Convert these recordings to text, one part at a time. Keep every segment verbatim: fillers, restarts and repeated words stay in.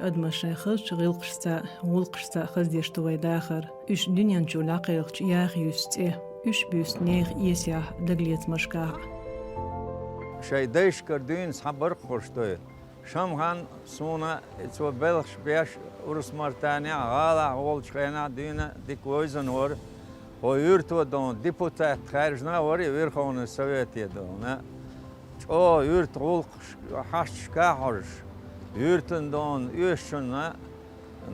Адамаш шайн хазачу гӀиллакхашца, гӀуллакхашца хаздеш ду вай дахар. Уьш дуьнен чу лакхелхачу яха юьсу цӀе, уьш буьйсу нехан эсехь дагалецамашкахь. Шайн дайшкара дуьйна схьа баркхуш ду. Шамхан суна и цо белхаш беш Урус-Мартанехь гӀалахь волчу хенахь дуьйна дика вевзина вара. Хьо юьрто дона депутат хаьржина а вара и Верховный Совете дона. ЧӀогӀа юьрта гӀуллакхаш хьашташка а хьожуш, юьртан дона оьшучунна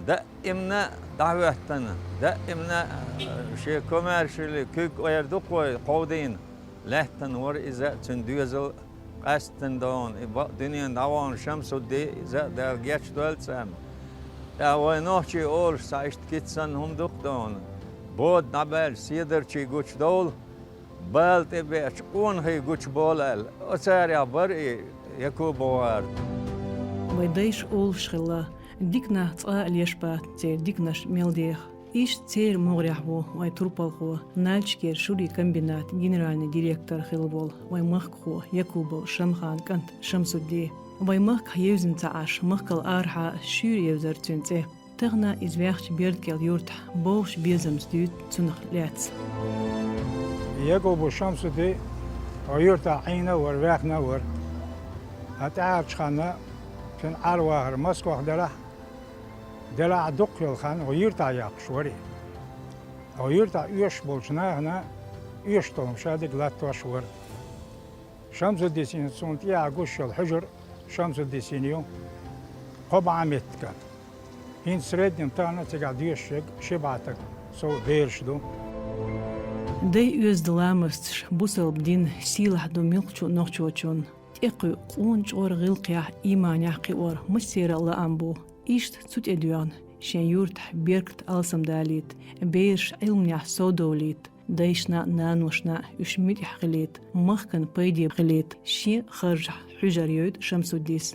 даимна дӀахӀоьттина, даимна, э, шен комаьршаллин куьг эр ду-кх вай кховдийна, лаьттина вара иза, цуьнан доьзал къаьсттина дона, и бакъ дуьненан дӀавахана Шамсудди, иза а Дала гечдойла царна. ТӀаккха вай нохчий олуш цхьа иштта кица санна хӀума ду-кх дона. Бода дӀабаьлча седарчий гучудовла, бала тӀе беача къонахий гучубовла аьлла, оцарех бара и Якубов ГӀар. Вай дайша олуш хилла, дика нах цкъа а леш бац, церан диканаш мел деха. Иштта церан могӀарехь ву вайн турпалхо, Нальчикера шуьрийн комбинатан генеральный директор хилла волу вайн махкахо Якубов Шамханан кӀант Шамсудди. Вайн махкахь евзина ца Ӏаш, махкал арахьа шуьйра евзара цуьнан цӀе. Тахана иза ваьхначу Бердкъел юьртахь бовш безамца дуьйцу цунах лаьцна. Якубов Шамсудди хӀокху юьртахь Ӏийна а вара, ваьхна а вара. Ткъа тӀаьхьарчу ханна, цуьнан Ӏар-вахар Москвахь делахь, делахь а дукха йолу хан хӀокху юьртахь яккхуш вара и. ХӀокху юьртахь оьшуш болчу нахана оьшуш долу хӀума ша дерг латтош вара. Шамсуддисин, суна тӀехьа гуш йолу хьуьжар Шамсуддисин ю, кхо бӀе меттиг. ХӀинца среднем тахана цигахь доьшуш ерг ши бӀе стаг, сов бераш ду. Дай оьзда ламасташ, бусалба дин сийлахь ду муьлххачу нохчочунна. ТӀекхуьу къона чкъор гӀиллакхехь, ийманехь кхиор массеран а лаам бу. Иштта цу тӀе доьгӀна, шен юьртахь беркат алсамдалийта, бераш Ӏилманехь совдовлийта, дайшна а, наношна а уьш муьтӀахь хилийта, махкана пайде хилийта, шен харжахь хьуьжар йойту Шамсуддис.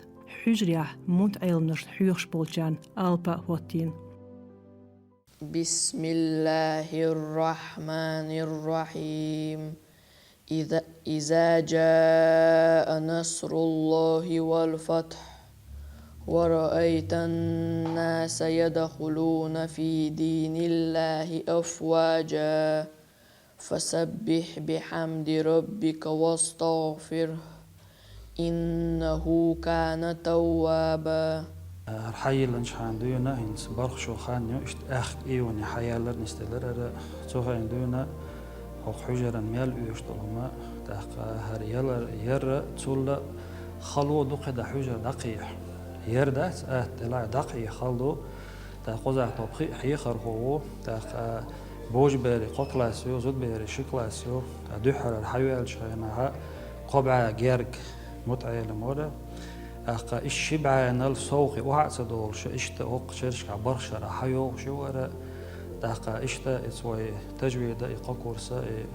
Хьуьжарехь мутаӀеламнашна хьоьхуш болчарна алапа а хӀоттийна. بسم الله الرحمن الرحيم. إذا، إذا جاء نصر الله والفتح ورأيت الناس يدخلون في دين الله أفواجا فسبح بحمد ربك واستغفره إنه كان توابا. ХӀара хьайиллинчхьана дуьйна хӀинца бархӀ шо хан ю, иштта аьхка ийване хьаяллар нисделлар ара. Цу хенна дуьйна хӀокху хьуьжаран мел оьшуш долу хӀума, тӀаккха хӀара ялар, ярра, цулла хало ду кхидӀа хьуьжар дӀакхехьа. Яр дац, атта делахь дӀакхехьа хала ду. ТӀаккха кхузахь тхо пхиъ хьехархо ву, тӀаккха божаберийн кхо класс ю, зудберийн ши класс ю, тӀаккха дуьххьара хьаваьллачу хенахь кхо бӀе герга мутаӀелам вара. ТӀаккха иштта ши бӀенал совгӀа охьа а ца долуш, иштта хӀокху шерашкахь бархӀ шарахь хьайогӀуш ю вара. ТӀаккха иштта иза вай тажвида и кхо курса, и,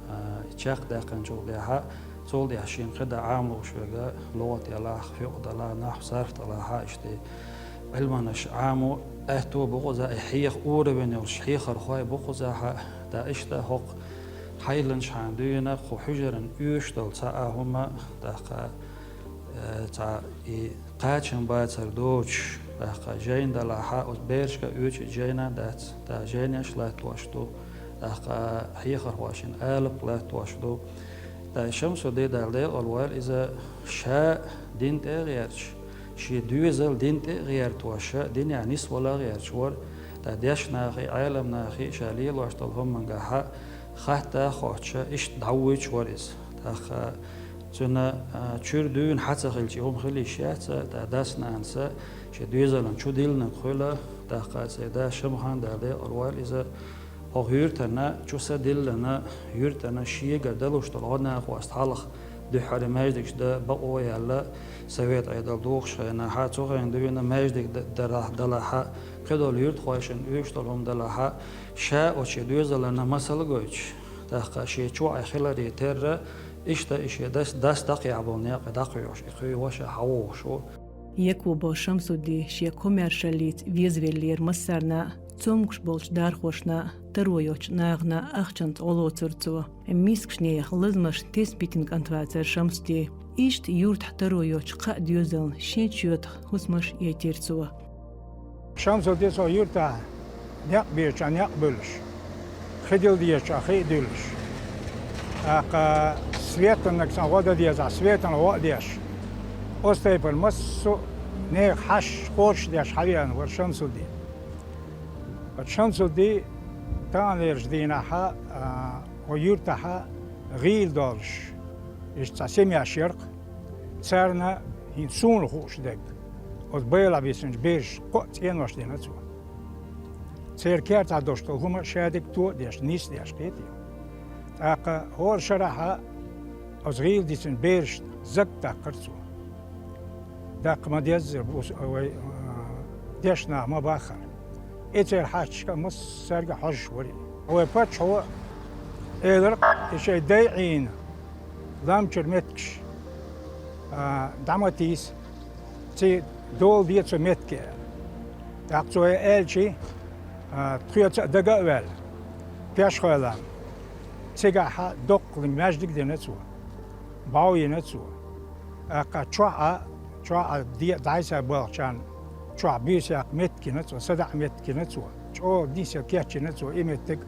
а, и чекхдаьккхинчул тӀаьхьа, цул тӀаьхьа шена кхидӀа Ӏамалуш верг, лугӀат ялахь, фикъхӀ далахь, нахьв, сарф далахь, иштта Ӏилманаш Ӏамо аьтто бу кхузахь, и хьеха уровень йолуш хьехархой бу кхузахь, тӀаккха иштта хӀокху хьайиллинчхьана дуьйна кху хьуьжаран оьшуш долу цхьа а хӀума, тӀаккха, э, цхьа и кхачам бацар доцуш, тӀаккха жайна далахь, оцу берашка оьцу жайна дац, тӀаккха жайнаш латтош ду, тӀаккха хьехархошна алапа латтош ду. ТӀаккха Шамсудди, Дала декъала войла иза, ша дин тӀе а гӀерташ, шен доьзал дин тӀе а гӀертош, динехь нисвала а гӀерташ вара, тӀаккха дешнахий, Ӏеламнахий ша лелош долу хӀумангахь хатта а хоттуш, иштта дӀавуьйцуш вара иза. ТӀаккха цуьнан, а, чуьра дуьйна хьан ца хилча, и хӀума хила йиш яц, тӀаккха дас-нанас шен доьзална чу диллинарг хуьлу, тӀаккха церан да Шамхан, Дала декъала войла иза, хӀокху юьртана чу са диллина, юьртана шегара далуш долу гӀо-накъост хьалха дуьххьара маьждигаш дан бакъо а яьлла, совет Ӏедал духуш хенахь, цу хенахь дуьйна маьждиг д-, дарахь далахь, кхидолу юьртахошна оьшуш долу хӀума далахь, ша оцу шен доьзална масал а гойтуш, тӀаккха шен чохь а хиларе терра, иштта и шен дас, дас дӀакхехьа болу некъа дӀакхоьхьуш, и кхин ваша хьан вогӀуш ву. Якубов Шамсудди шен комаьршаллица везвеллера массарна а, цомгуш болчу дархошна а, таро йоцчу нахана а ахчанца гӀо лоцура цо. Мискачу нехан лазамашна тесна битина кӀант вацара Шамсудди. Иштта юьртахь таро йоцчу кхаа доьзална шен чоьтах хӀусамаш а яйтира цо. Шамсудди цу юьртахь некъ безачохь некъ буьллуш, хи дилла дезачохь хи а дуьллуш, тӀаккха светаннаг сан гӀо дан дезахь, светана гӀо а деш, оцу тайпана массо а нехан хьашт кхочушдеш хьавеана вара Шамсудди. Оцу Шамсудди таханлерчу дийнахь а, вайн юьртахь а гӀийла долуш, иштта цхьа семьяш яра-кх, царна хӀинца суна хууш дерг, оцу байлахь бисинчу берашна кхоъ цӀенош дина цо. Церан кертахь долуш долу хӀума ша дерг то а деш, нис а деш, кхетий? ТӀаккха хӀора шарахь а оцу гӀийла дисинчу берашна зак даккхара цо. Даккха ма-деззара бу вай, а, дешна нах ма-баххара. И церан хьашташка а массаьрга а хьожуш вара и. Вайн паччахьо элира-кх, и шайн дай Ӏийна лам чуьра меттигаш, а, дӀа ма тийса, ци дола де цу меттиге аьлла. ТӀаккха цо и аьлча, а, тхоьца а дага а ваьлла, пешхойла, цигахь доккха маьждиг а дина цо, бӀов йина цо. ТӀаккха чохь а, чохь а де дӀасабаьллачарна чохь буьйса яккха меттиг йина цо, садаӀа меттиг йина цо, чӀогӀа нийса кечйина цо и меттиг.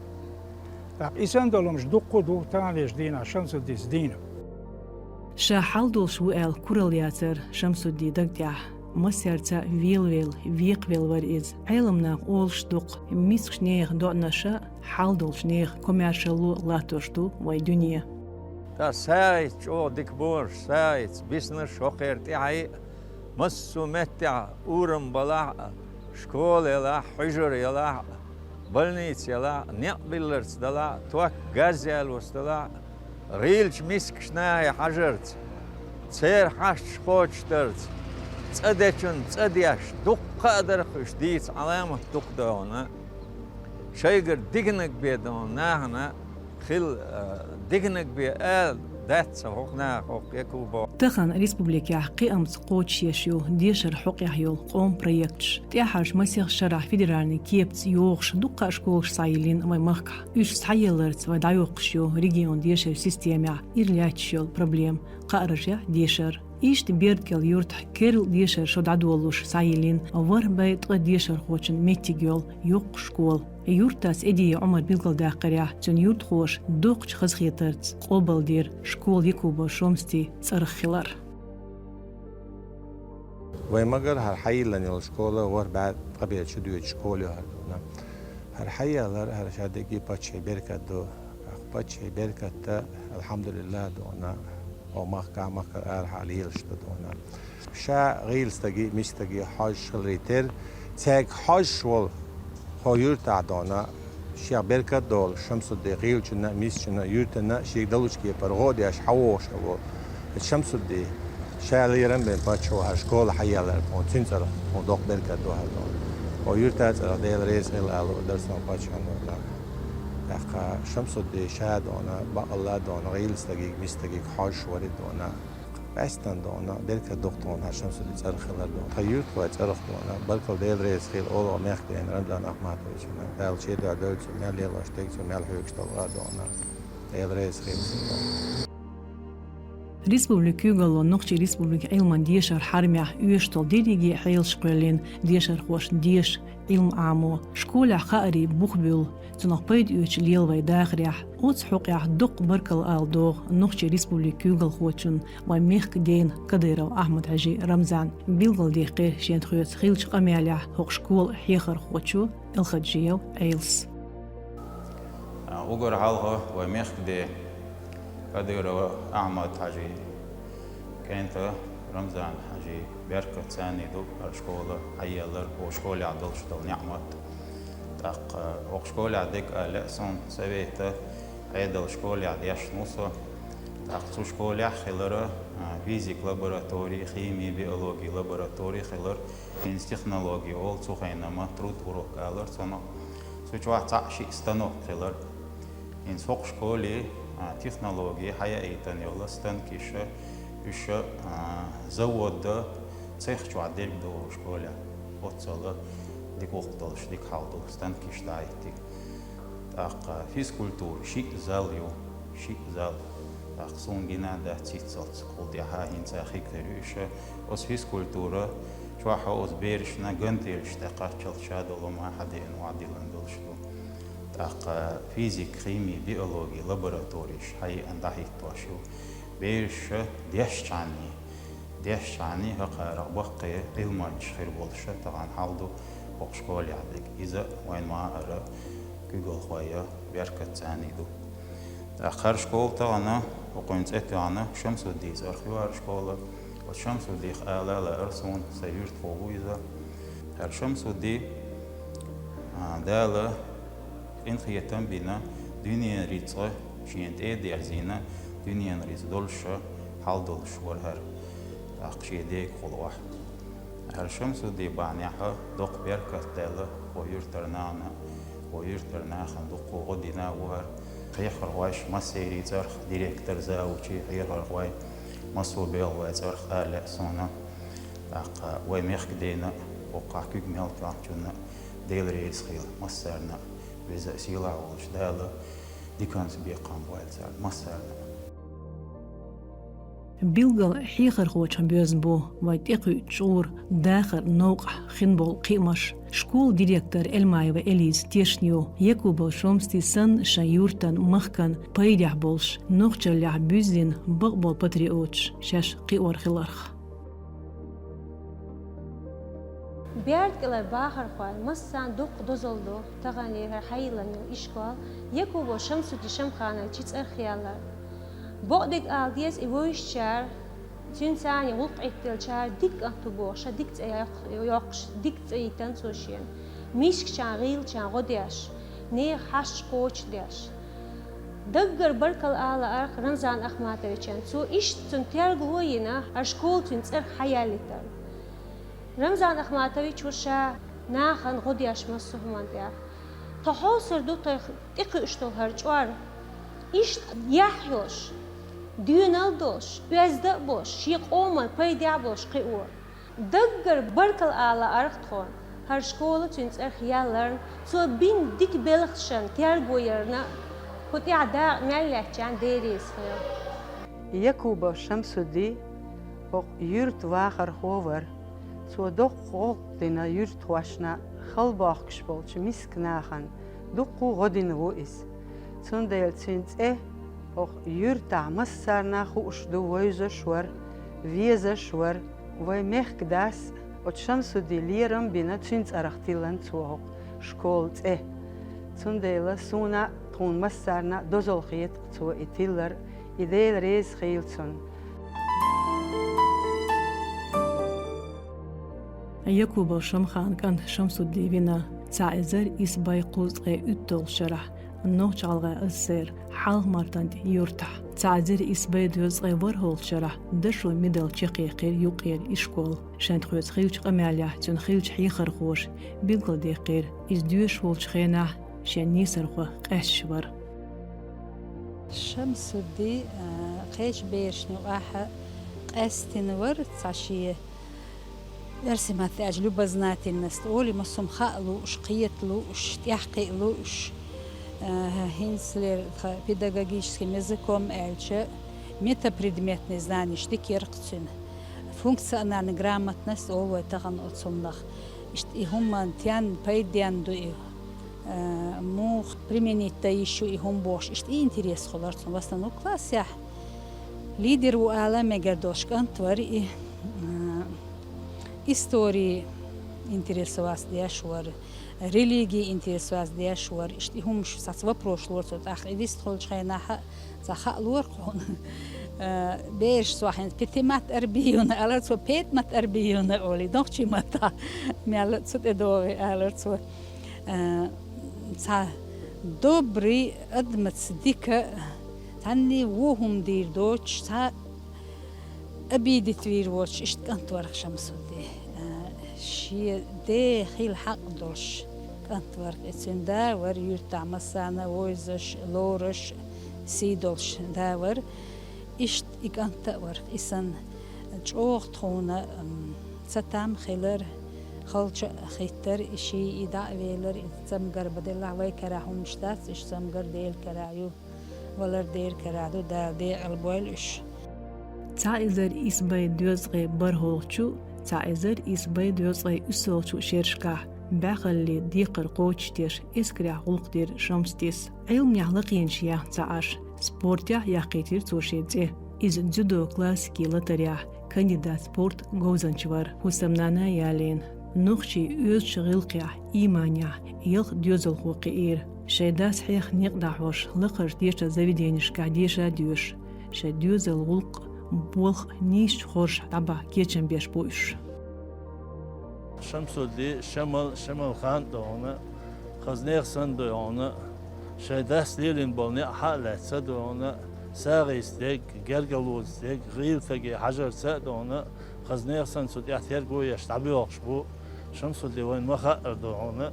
ТӀаккха и санна долу хӀумнаш дуккха а ду таханлерчу дийнахь Шамсуддис дийна. Ша хьал долуш ву аьлла куралла яцара Шамсуддин даг тӀехь. Массаьрца а велавелла, векхавелла вара иза. Ӏеламнаха олуш дукха, мискачу нехан доӀанаш а, хьал долчу нехан комаьршалло а латтош ду вайн дуьне. Ткъа сагӀица чӀогӀа дика бохуш, сагӀица биснарш хӀокхеран тӀаьхье а, массо а меттехь, урам балахь а, школа елахь а, хьуьжар елахь а, больница елахь а, некъ билларца далахь а, ток, газ ялош далахь а, гӀийлачу мискачу нахе хьажарца, церан хьашташ кхочушдарца, цӀа дечунна цӀа деш, дуккха а дара-кх уьш дийца Ӏаламат дукха догӀна. Шайгара диканиг бен догӀна нахана хила, а, диканиг бен ала дац сан хӀокху наха хӀокху Якубо. Тахана республикехь кхиамца кхочушъеш ю дешаран хьокъехь йолу къоман проекташ. ТӀаьххьарчу масех шарахь федеральни кепаца йогӀуш дуккха а школаш схьайиллина вайн махкахь. Уьш схьаелларца вай дӀайоккхуш ю регионан дешаран системехь ира лаьтташ йолу проблема, кхааршехь дешар. Иштта Бердкъел юьртахь керла дешаран шо дӀадолалуш схьайиллина ворхӀ бӀе ткъа дешархочун меттиг йолу йоккха школа. Юьртас Эдиев Ӏумара билгалдаьккхарехь, цуьнан юьртахоша доккхачу хазахетарца къобалдира школа Якубо Шамсуддин цӀарах хилар. Вай магар хӀара хьайиллина йолу школа ворхӀ бӀе ткъа бӀе чудоьдучу школа ю хӀара дуьйна. ХӀара хьаеллар, хӀара шадерриге паччахьан беркат ду. Паччахьан беркатта, алхьамдулиллахӀ, дуьйна, хӀокху махкахь, махкара арахьа лелаш ду, дуьйна. Ша гӀийла стаге, миска стаге хьожуш хиларе терра, цаьрга хьожуш волу хӀокху юьртахь, дуьйна, шех беркат а долуш, Шамсудди гӀийлачунна а, мискачунна а, юьртана а шега далучу кепара гӀо а деш хьавогӀуш волу. Иза Шамсудди, ша лерам бина паччахьо хӀара школа хьаеллар, хӀокхуьнан цуьнан цӀарах, хӀокхуьнан доккха беркат ду хӀара, дуьйна. Хьо юьртан цӀарах Дела реза хила ала дара сан паччахьан, дуьйна. ТӀаккха Шамсудди ша, дуьйна, баккъалла, дуьйна, гӀийла стаге, миска стаге хьожуш вара, дуьйна. Къаьсттина, дуьйна, беркат ду-кх тхуна хӀара Шамсуддин цӀарах хилар, дуьйна. Тхан юьртахойн цӀарах, дуьйна, баркалла, Дела реза хила олу мехкан дена Рамзан Ахматовична. Дала шен дуьхьа дойла цо, мел лелош дерг, цо мел хьоьгуш долу а, дуьйна. Дела реза хила цунна, дуьйна. Республикан куьйгалло Нохчийн Республикан Ӏилман дешаран хьарамехь оьшуш долу дерриге а хьелаш кхоьллина дешархошна деша, Ӏилма Ӏамо. Школехь хаарийн бух буьллу, цунах пайда оьцуш лела вай дахарехь. Оцу хьокъехь доккха баркалла ала догӀу Нохчийн Республикан куьйгалхочунна, вайн мехкан дена Кадыров Ахьмад-Хьаьжин Рамзанна. Билгалдаьккхира шен тхоьца хиллачу къамелехь хӀокху школан хьехархочо Элхаджиев Ӏелас. Уггар хьалха вайн мехкан ден Кадыров Ахьмад-Хьаьжин кӀентан Рамзан-Хьаьжин беркат царна ду хӀара школа хьаеллар, хӀокху школехь долуш долу неӀмат. ТӀаккха хӀокху школехь дерг а лаьа суна, совета Ӏедалан школехь дешна ву со. ТӀаккха цу школехь хилира, а, физик лаборатори, хими, биологи лаборатори хилира. ХӀинца технологи олу цу хенахь, труд урок алара цунах. Цу чохь цхьаъ-шиъ станок хилира. ХӀинца хӀокху школе, а, технологи хьаяийтина йолу станкаш, уьш, а, завода цех чохь дерг ду школехь. Оццул дика гӀуллакх долуш, дика хьал долу станкаш дӀахӀиттина. ТӀаккха физкультура, шиъ зал ю, шиъ зал. ТӀаккха суна гина дац циццалц, кхул тӀаьхьа хӀинца хи кхуьур ю уьш. Оцу физкультура Чохь оцу берашна гантелаш тӀе кхаччалц шадолу ма хьадеана охьадиллина долуш ду. ТӀаккха физика, хими, биологи лабораториш хьаеана дӀахӀиттош ю. Бераша дешчхьаний, дешчхьаний хӀокхарах баккхий Ӏилманчаш хир болуша тахана хьал ду хӀокху школехь дерг. Иза вайн ма-, ара куьйгалхойн беркат царний ду. ТӀаккха хӀара школа тахана, хӀокхуьнан цӀе тоьхна, Шамсуддин цӀарах ю хӀара школа. Оцу Шамсуддих ала лаьара суна, сан юьртахо ву иза. ХӀара Шамсудди, а, Дала къинхетам бина, дуьненан рицкъа шена тӀе а дерзийна, дуьненан рицкъа долуша хьал долуш вара хӀара, тӀаккха шен дегахула охьа. ХӀара Шамсудди бахьанехь доккха беркат даьлла вайн юьртара нахана, вайн юьртара нахана дуккха гӀо дина ву хӀара. Хьехархойш массеран цӀарах, директор, завучий, хьехархой, массо а белхалойн цӀарах ала лаьа суна. ТӀаккха вайн мехкан дена а, воккхахь куьг мел тоьхначунна а Дела реза хуьлда массарна а, веза а, сийлахь а волчу Дала диканца бекхам бойла царна массарна а. Билггал хьехархочух боьзна бу вайн тӀекхуьучу чкъуран дахаран новкъахь хин болу кхиамаш. Школан директор Эльмаева Элизас тешна ю, Якубов Шамсудди санна шайн юьртан, махкан пайдехь болуш, нохчаллехь буьззина бакъболу патриоташ шаьш кхиор хиларх. Берда кӀелара бахархойн массарна дуккха дозалла ду тахана хӀара хьайиллина йолу ишкол Якубов Шамсудди Шамхановичан цӀарах ялар. Бакъдерг ала деза, и вевзачара, цуьнан царна гӀуллакх Ӏиттеллачара дика кӀант ву бохуш, дика цӀе йоккхуш, дика цӀе йитина цо шена. Мискачарна, гӀийлачарна гӀо деш, нехан хьашташ кхочушдеш. Даггара баркалла ала лаьара Рамзан Ахматовична, цо иштта цунна терго йина, хӀара школа цуьнан цӀарах хьаялийтар. Рамзан Ахматович ву ша нахана гӀо деш массо а хӀуманна тӀехь. Тхо хьовсур ду тхайх тӀекхуьуш долу хӀара чкъор иштта яхь йолуш, доьналла долуш, оьзда а болуш, шен къоман пайдехь а болуш кхио. Даггара баркалла ала лаьара тхуна хӀара школа цуьнан цӀарах яларна, цо бина дика белхашна терго ярна, кху тӀехь дакъа мел лаьттачарна Дела реза хуьлда. Якубов Шамсудди хӀокху юьртан вахархо вара. Цо доккха гӀуллакх дина юьртахошна, халбохкуш болчу миска нахана дуккха гӀо дина ву иза. Цундела цуьнан цӀе хӀокху юьртахь массарна а хууш ду, вевзаш вара, везаш вара. Вайн мехкан дас оцу Шамсуддин лерам а бина, цуьнан цӀарах тиллина цо хӀокху школан цӀе. Цундела суна а, тхуна массарна а дозалла хета-кх цо и тиллар, и Дела реза хуьлда цунна. Якубов Шамханан кӀант Шамсудди вина цхьа эзар исс бӀе кхузткъе уьтталгӀачу шарахь Нохч-ГӀалгӀай АССР-н Хьалха-Мартан тӀе юьртахь. Цхьа эзар исс бӀе дезткъе ворхӀалгӀачу шарахь дашо медал чекхъяьккхира юккъера ишкол. Шен тхоьца хиллачу къамелехь цуьнан хиллачу хьехархоша билгалдаьккхира, иза доьшуш волчу хенахь шен нийсархо къаьсташ вара. Шамсудди, а, кхечу берашна юкъахь къаьстина вара цхьа шен, оьрсийн маттахь аьлча, любознательность олий, массо а хаа лууш, кхета лууш, тӀаьхьакхиа лууш, а, хӀинцалера тхан педагогическим языком аьлча, метапредметные знанияш дика яра-кх цуьнан. Функциональная грамотность олу вай тахана оцу хӀуманах. Иштта и хӀума стенна пайденна ду и, а, муха применить дан йиш ю и хӀума бохуш, иштта и интерес хуьлура цуьнан. В основном классехь лидер ву ала мегар долуш кӀант вара и, а, истори интересоваться деш вара, религи интересоваться деш вара. Иштта и хӀумаш, цхьацца вопрос лора цо, тӀаккха и вистхуьлучу хенахь а цхьа хаа лора-кх хьуна. Э, бераш цо хьайна пятимат арбиюна алара цо, пятимат арбиюна олий, нохчийн маттахь мелла а цу тӀе догӀий алара цо. Э, цхьа добрый, адамаца дика, цхьанний вон хӀума дийр доцуш, цхьа обидеть вийр воцуш, иштта кӀант вара-кх Шамсудди. Э, шен ден хила хьакъ долуш кӀант вара-кх и. Цуьнан да вара юьртахь массарна а вевзаш, лоруш, сий долуш да вара. Иштта и кӀант а вара-кх, и санна чӀогӀа тхуна, м, цатам хилар, халча а хиттар, и ший и дӀа а велар, и цамгар бан делахь, вай карахь хӀумаш дац, уьш цамгар Делан карахь ю. Валар Делан карахь ду, Дала декъал бойла уьш. Цхьа эзар исс бӀе дезткъе бархӀалгӀачу, Цхьа эзар исс бӀе дезткъе уьссалгӀачу шерашкахь бӀаьхаллин декхар кхочушдеш эскарехь гӀуллакх дира Шамсудис. Ӏилманехь лакхенаш яьхна ца Ӏаш, спортехь яккхийтира цо шен цӀе. Иза дзюдо классике латарехь кандидат спорт говзанча вара. ХӀусамнана ялийна, нохчийн оьзачу гӀиллакхехь, ийманехь, ялх доьзалхо кхиира. Шайн дас хьех некъ дӀахьош, лакхарчу дешаран заведенешкахь деша а доьшуш, шайн доьзалан гӀуллакх, болх нийсачу хоржахь дӀабахьа кечам беш бу уьш. Шамсудди, Шамал, Шамалхан а ду хьуна, хаза нехан санна ду хьуна, шайн дас лелийна болу некъ хьа а лаьцна ду хьуна, сагӀина дерг, гергарлонца дерг, гӀийла стаге хьажарца а ду хьуна, хаза нехан санна цу тӀехь терго еш дӀабоьлхуш бу. Шамсудди вайна ма хаъара ду хьуна,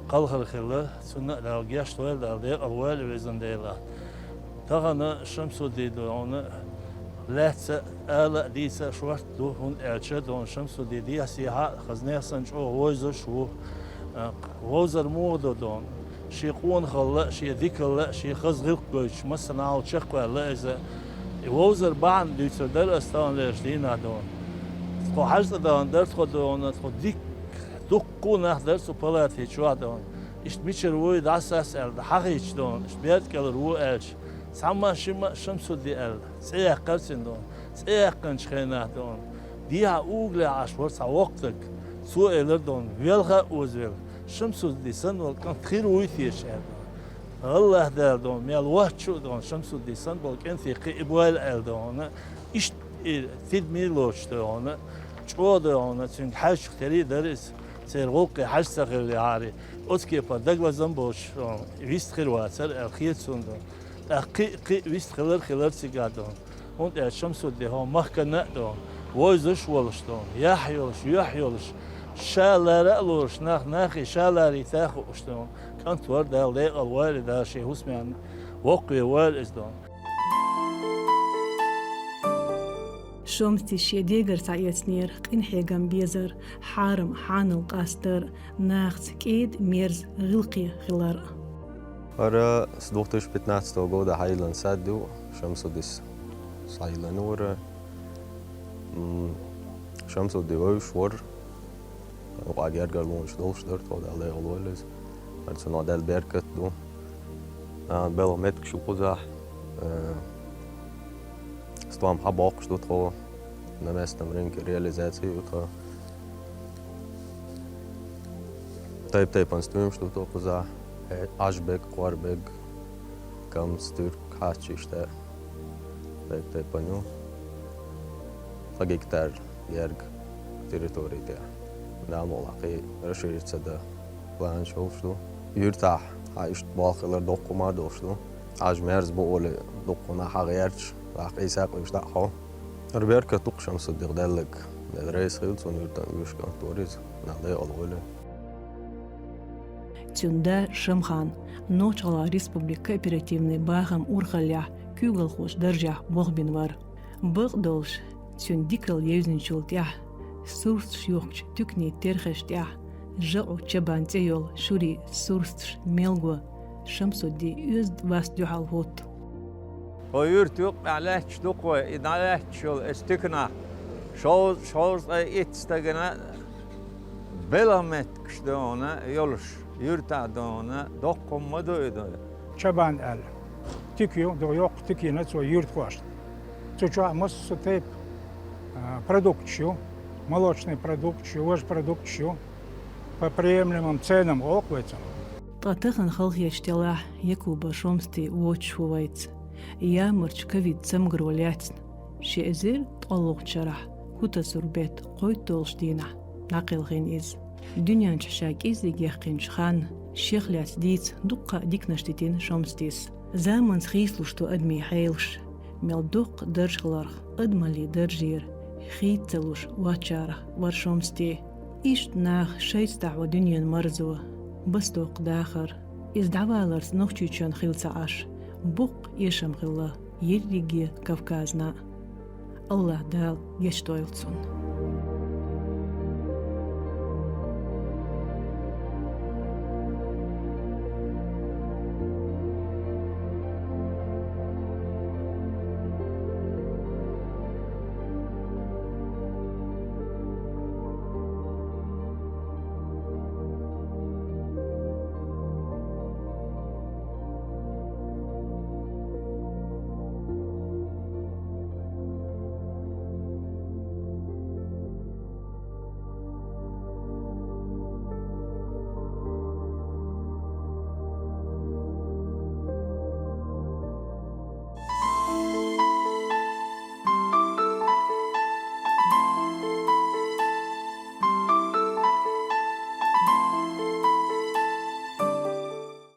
кхалхар хилла, цунна а Дала гечдойла, Дала декъала войла везан Дела. Тахана Шамсудди ду хьуна, лаьцна а, ала а, дийца а шорта ду, хӀунда аьлча ду хьуна Шамсудди дехьа-сехьа а хаза нехан санна чӀогӀа вовзаш а ву. Вовзар муха ду ду хьуна? Шен къонахалла а, шен дикалла а, шен хаза гӀиллакх гойтуш, массанхьа чекхваьлла иза. И вовзар бахьана дуьйцур дара ас таханлерчу дийнахь ду хьуна. Тхо хьажа цӀа дахана дара тхо ду хьуна, тхо дикка, дуккха а нах дара цу палати чохь ду хьуна. Иштта мичара вуй дӀасас аьлла, хьахийча ду хьуна, иштта берда кӀелара ву аьлча, цхьамма а шимма а Шамсудди аьлла, цӀе яьккхира цуьнан ду хьуна. ЦӀе яьккхинчу хенахь ду хьуна, дехьа угла Ӏаш вара цхьа воккха стаг. Цо элира ду хьуна, велха а озавелла, Шамсудди санна волу кӀант хир вуй теша аьлла ду хьуна. ГӀаллахӀ Дала ду хьуна, мел воцчу а ду хьуна, Шамсудди санна болу кӀентий кхиа бойла аьлла ду хьуна. Иштта и тидаме лоцуш ду хьуна, чӀогӀа ду хьуна, цуьнга хьаьжчух тера а дара иза, церан гӀуллакхе хьаьжа ца хиллехьара, оцу кепара дагалазам боцуш ду хьуна, вист хир вацара аьлла хета суна ду хьуна. ТӀаккха кхин а, кхин а вист хилар а хилар цигахь ду хьуна. ХӀунда аьлча Шамсудди хӀокху махкана а ду хьуна, вовзаш а волуш ду хьуна, яхь йолуш, юьхь йолуш, ша лара а лоруш, нах нахе ша ларийта а хууш ду хьуна кӀант вара, Дала декъала войла, Дала шен хӀусамехь воккхаве войла иза ду хьуна. Шамсуддис шен дегара схьаэцнера къинхьегам, безар, хьарам-хьанал къастар, нахаца кӀеда-мерза гӀиллакхе хилар. ХӀара с двух тысячи пятнадцатого года хьайиллина сад ю, Шамсуддис схьайиллина вара. М, Шамсудди вевзаш вара. Юкъахь гергарлонаш долуш дара тхо, Дала декъала войла иза. ХӀара цунах Дала беркат ду. А, белхан меттигаш ю кхузахь. Э, стом хьабоккхуш ду тхо. На местном рынке реализация ю тхан. Тайп-тайпана стоьмаш ду тхан кхузахь. Э, Ӏаж берг, кхор берг, камс, туьрк, хьаьчча иштта. Тайп-тайпана ю. Цхьа гектар герга территори тӀехь. Дала мукъ лахь, кхин расшириться дан планаш йолуш ду. Юьртахь хьан иштта болх хилар доккха хӀума долуш ду. Ӏаж-мерза бу олий, дукха нах хьагӀерташ, нах къийсакъ уьш дӀа а хьо. ХӀара беркат ду-кх Шамсуддих деллаг. Дела реза хила цунна, юьртан вуьйш кӀант вара иза. Дала декъала войла. Цуьнан да Шамхан Нохч-ГӀалгӀайн Республикан кооперативни бахам урхаллехь куьйгалхочун даржехь болх бина вара. Бакъдолуш, цуьнан дикалла евзинчул тӀаьхьа сурсаташ йохкучу туьканийн терхаш тӀехь жакъу чабан цӀе йолу шурийн сурсаташ мел го, Шамсудди оьзда васт дуьхьал хӀутту. Хьо юьрта юккъехь лаьтташ ду-кх вай, и дӀалаьтташ йолу эс туьканахь шовзткъа, шовзткъе итт стагана белхан меттигаш ду хьуна йолуш, юьртахь ду хьуна, доккха хӀума ма ду и ду. Чабан аьлла. Туька ю, ду йоккха туька йина цо юьртахошна. Цу чохь массо тайпа, а, продукташ ю, молочный продукташ ю, важа продукташ ю. По приемлемым ценам олу-кх вай цунах. Ткъа тахана халахеташ делахь, Якубов Шамсудди воцуш ву вайца. Ямарчу ковид цамгаро лаьцна, ши эзар ткъолгӀачу шарахь хӀу тасур бетта кхойтталгӀачу дийнахь дӀакхелхина иза. Дуьнен чу ша кӀеззиг яьккхинчу ханна шех лаьцна дийца дуккха а диканаш дитина Шамсуддис. Заманца хийцалуш ду адамийн хьелаш. Мел доккха дарж хиларх, адамаллин даржера хийца ца луш воцчарах вара Шамсудди. Иштта наха шайца дӀахьо дуьненан марзо, басдоккху дахар. Иза дӀаваларца Нохчийчоьнна хилла ца Ӏаш, боккха эшам хилла ерриге Кавказна. АллахӀ Дала гечдойла цунна.